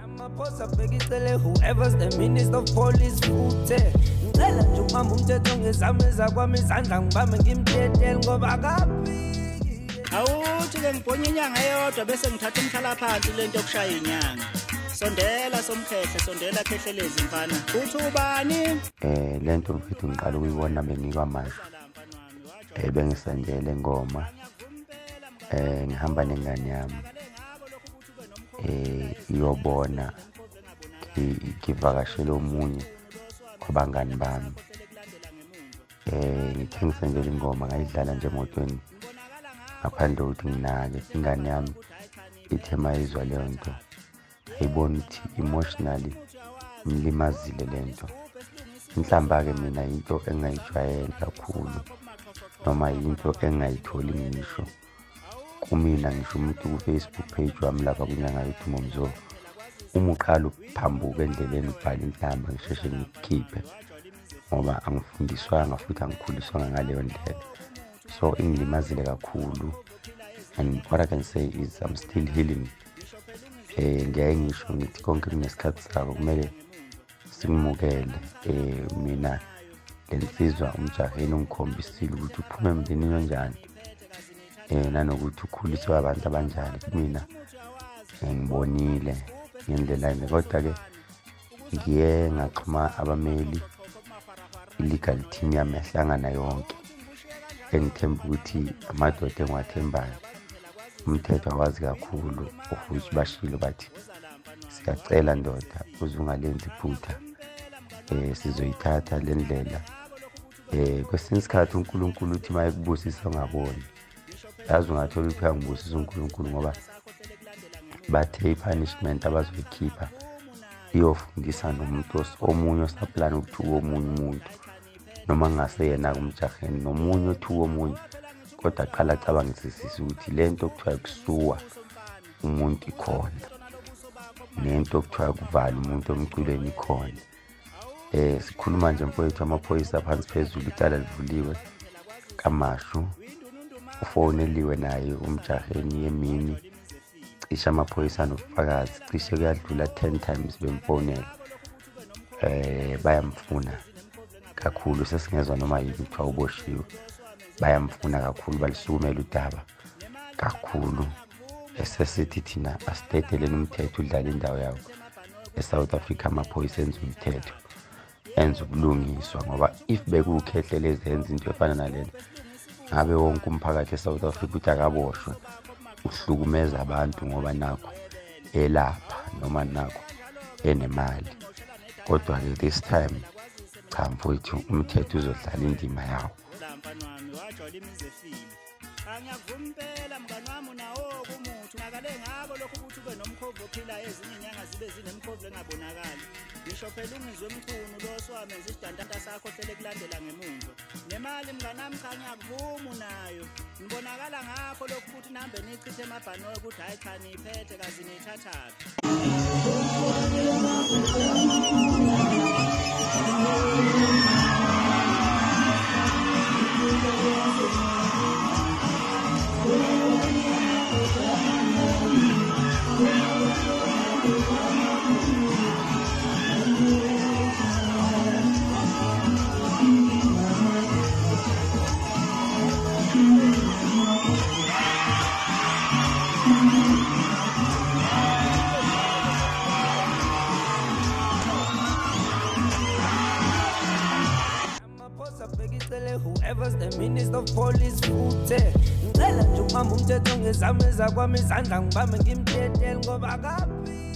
Amaphosa bhekicele whoever's the minister of police futhe. Ngicela nje ukubamba umthetho ngezami ezakwami izandla ngibambe ngimtetele ngoba akaphiki. Awuthi ke ngibhonya inyanga eyodwa bese ngithatha umhlalaphansi lento yokushaya inyanga. Sondela somkhehle, sondela khehlelezi mfana. Uthi ubani? Lento mfethu ngiqala ukuyibona bengikwamashu. Bengisandele ngoma. Ngihamba nengane yami. Iyobona ngivakashele omunye kwabangani bami. Ngithe ngisendele ingoma ngayidlala nje emotweni ngaphandle kokuthi nginake. Ingane yami ithe mayizwa leyo nto ayibona ukuthi emotionally imlimazile lento. Inhlamba-ke mina into engayijwayele kakhulu noma into engayitholi ngisho kumina, ngisho umuntu ku-Facebook page wami lapha kwinyanga yodumo Mzo, uma uqala uphambuka endleleni ubhale inhlamba ngisheshe ngikukhiphe ngoba angifundiswanga futhi angikhuliswanga ngaleyo ndlela. So ingilimazile kakhulu, and what I can say is I'm still healing. Ngiyaye ngisho ngithi konke kunesikhathi sako, kumele simukele. Mina le nsizwa umjaheni ungikhombisile ukuthi uphume emndenini onjani, nanokuthi ukhuliswe abantu abanjani. Kumina ngibonile ngendlela yami, kodwa-ke ngiye ngaxhuma abameli, i-legal team yami yahlangana yonke, engithemba ukuthi amadoda engiwathembayo umthetho awazi kakhulu, ofuthi bashilo bathi siyacela ndoda uze ungalenzi iphutha, sizoyithatha le ndlela. Kwesinye isikhathi uNkulunkulu uthi uma ekubusisa ungaboni, yazi ungathola ukuthi uyangibusisa uNkulunkulu ngoba bathe i-punishment abazoyikhipha iyofundisa nomuntu omunye osaplana ukuthuka omunye umuntu, noma kungaseyena kumjaheni nomunye othuka omunye, kodwa aqala acabangisisise ukuthi le nto kuthiwa kusuwa umuntu ikhona, nento kuthiwa kuvala umuntu emculweni ikhona. Sikhuluma nje mfowethu, amaphoyisa phansi phezulu, icala livuliwe kaMashu, ufoneliwe naye umjaheni emini, cishe amaphoyisa anobufakazi, cishe kuyadlula 10 times bemfonela. Bayamfuna kakhulu, sesingezwa noma yini kuthiwa uboshiwe, bayamfuna kakhulu, balisukumela udaba kakhulu. Esesithi thina asidedeleni umthetho udlala indawo yawo. eSouth Africa amaphoyisa enza umthetho, enza ubulungiswa, ngoba if bekuwukhehlelezi enza into efana nalena ngabe wonke umphakathi eSouth Africa uthi akaboshwe, uhlukumeza abantu ngoba nakho elapha noma nakho enemali. Kodwa-ke this time cha mfowethu, umthetho uzodlala indima yawo. Angiyakuvuma impela mngani wami, unawo umuthi unakale ngako lokhu ukuthi ube nomkhovu ophila ezinye inyanga zibe zinemkhovu engabonakali. Ngisho phela ungizwe emchunu lo oswamenza isidantanta sakho hlele kulandela ngemumva. Nemali mngani wami, cha ngiyakuvuma unayo. Ngibonakala ngakho lokhu ukuthi nihambe nichithe emabhanoyi ukuthi hhayi cha niyiphethe kazi niyithathaphi. Whoever's the minister of police futhe. Ngicela nje ukubamba umthetho ngezami ezakwami izandla ngibambe ngimtetele ngoba akaphiki.